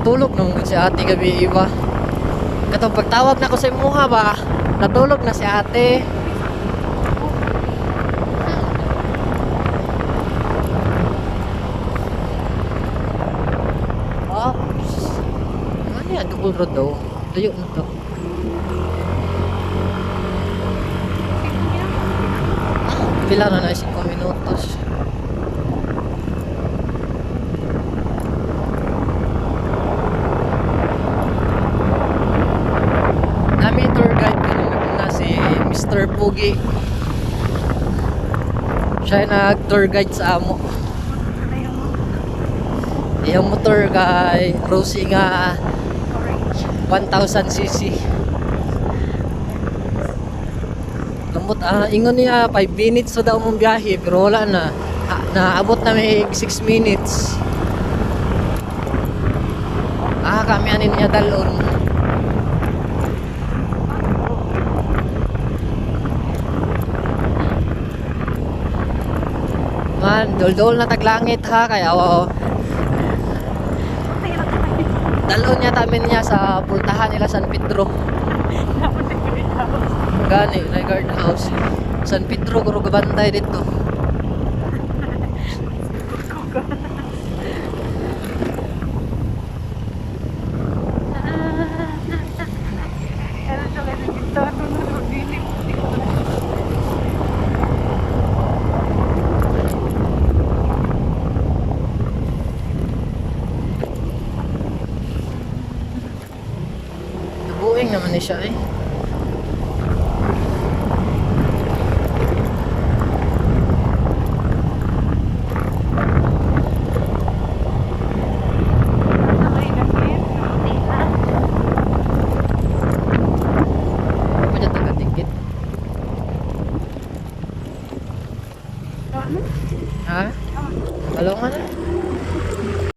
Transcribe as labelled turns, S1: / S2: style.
S1: Natulog nung si ate gabi iba. Katong pagtawag na ko sa imuha ba, natulog na si ate. Ops. Ano yan? Double road daw. Layo na to. Pila na na 5 minutos. Nami tour guide ko nung naguna si Mr. Pugi. Siya yung nag tour guide sa amo. Iyang motor kay Rosie nga 1000cc. Lamot ah, ingon niya 5 minutes so daw mong biyahe pero wala na. Ah, naabot na may 6 minutes. Ah, kami anin niya dalon. Man, doldol na taglangit ha kaya oo. Dalon niya tamin niya sa pultahan nila San Pedro. Gani, na guard house. San Pedro guro gabantay dito. Nabuing naman ni siya eh.